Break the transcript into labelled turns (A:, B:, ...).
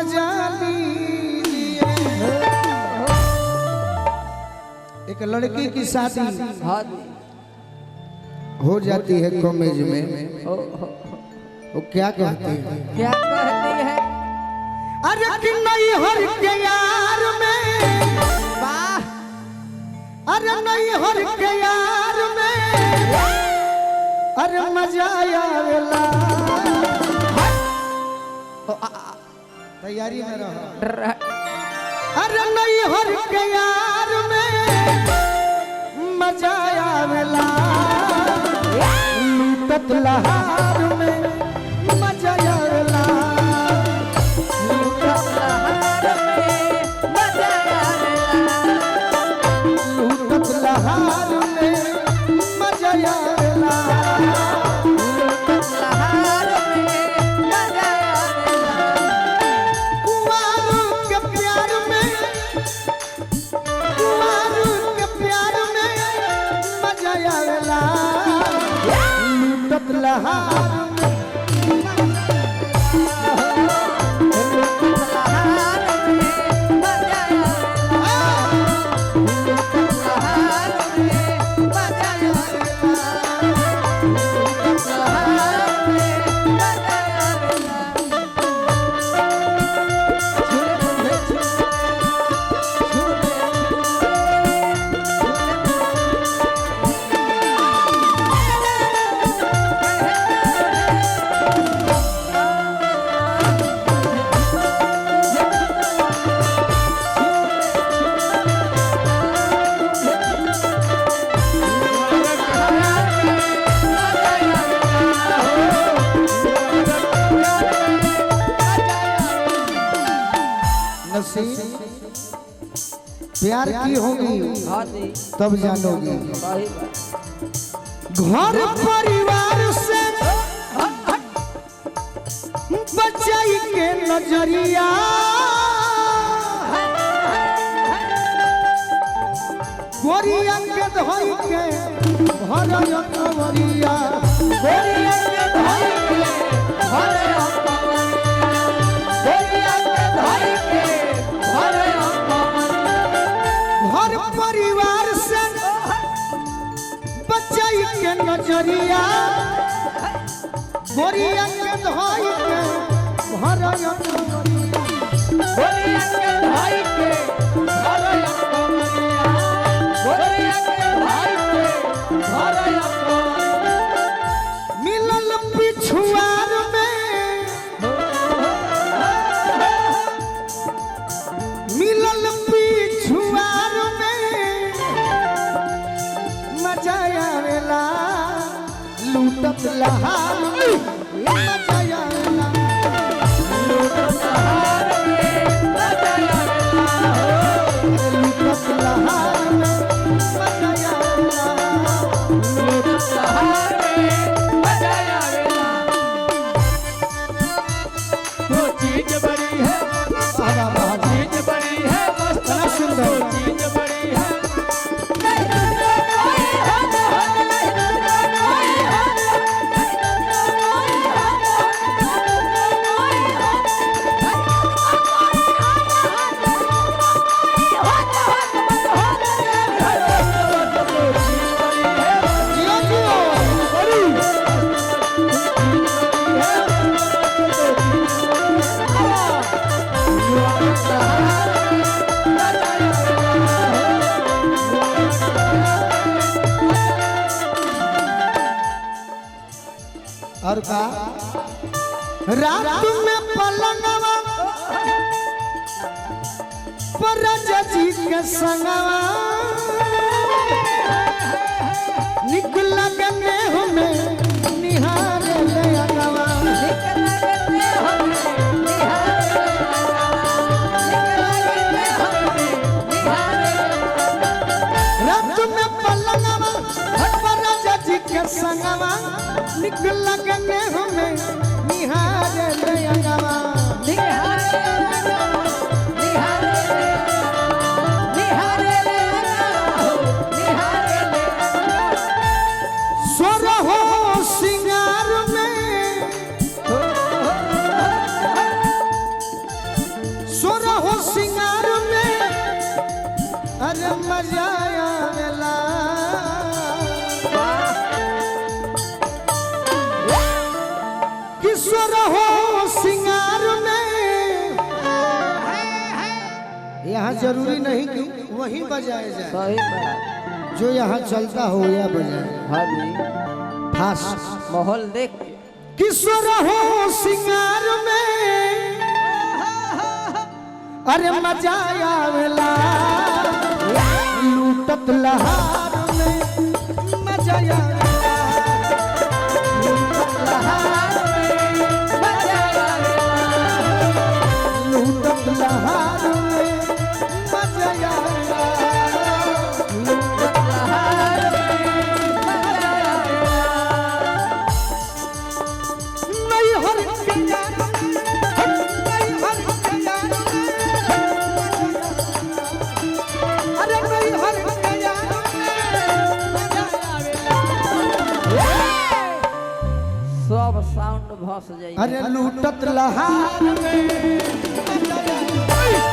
A: मजा लीजिए। एक लड़की की शादी हो जाती है कम एज में, वो क्या कहती है?
B: क्या कहती है?
A: अरे कि नहीं हर के यार में,
B: वाह,
A: अरे नहीं हर के यार में, अरे मजा आवेला। तैयारी में रहो। अरे नहीं हर के यार में मजा आवेला, लूटत लहार में मजा आवेला,
B: लूटत लहार में मजा आवेला,
A: लूटत लहार में मजा आवेला,
B: लूटत लहार में मजा आवेला।
A: कुंवार के प्यार में, कुंवार के प्यार में मजा आवेला, लूटत लहार में,
B: लूटत लहार में मजा आवेला, लूटत लहार में मजा आवेला, लूटत लहार में मजा आवेला। झूले झूले झूले झूले
A: नसीब प्यार की होगी
B: हाँ जी,
A: तब जानोगी।
B: सही बात।
A: घर परिवार से बचाई के नजरिया, गोरिया के धोई के भरल कंवरिया,
B: गोरिया के धोई के भरल कंवरिया, गोरिया के धोई के भरल कंवरिया।
A: घर परिवार से बचाई के नजरिया, गोरिया के धोई के भरल कंवरिया,
B: गोरिया के धोई के भरल कंवरिया, गोरिया के धोई के भरल कंवरिया।
A: मिलल पिछुआर में, मिलल पिछुआर में मजा आवेला, लूटत लहार में मजा आवेला,
B: लूटत लहार में मजा आवेला,
A: लूटत लहार में मजा आवेला।
B: लूटत लहार में मजा आवेला।
C: वो चीज बड़ी है,
A: वाह, वाह, वाह।
C: चीज बड़ी है मस्त,
A: बड़ा सुंदर।
C: वो चीज बड़ी है।
B: नहीं दूसरा कोई हाथ हाथ, नहीं दूसरा कोई हाथ, नहीं दूसरा कोई हाथ, नहीं दूसरा कोई हाथ, नहीं दूसरा कोई हाथ हाथ, नहीं दूसरा कोई हाथ हाथ, मत हाथ
C: वो चीज बड़ी है मस्त,
A: जियो जियो।
C: बड़ी है
A: और का रात में पलंगवा पर जी के संगवा, निकल गने हमें निहार ले अंगवा, रात में पलंगवा पर जी के संगवा, निकल गने हमें निहार ले अंगवा। स्वर हो सिंगार में सिंगार में। यहाँ जरूरी नहीं कि वही बजाए जाए,
B: सही बात।
A: जो यहाँ चलता हो या बजाए।
B: हाँ जी।
A: फास्ट
B: माहौल देख के।
A: किशोर हो सिंगार में अरे मजा आवेला, लूटत लहार में मजा आवेला, लूटत लहार में मजा आवेला, लूटत लहार में मजा आवेला, लूटत लहार में मजा आवेला। नहीं हर के यार, नहीं हर के यार, अरे नहीं हर के यार, मजा आवेला।
B: सब साउंड भस जाई।
A: अरे लूटत लहार में मजा आवेला।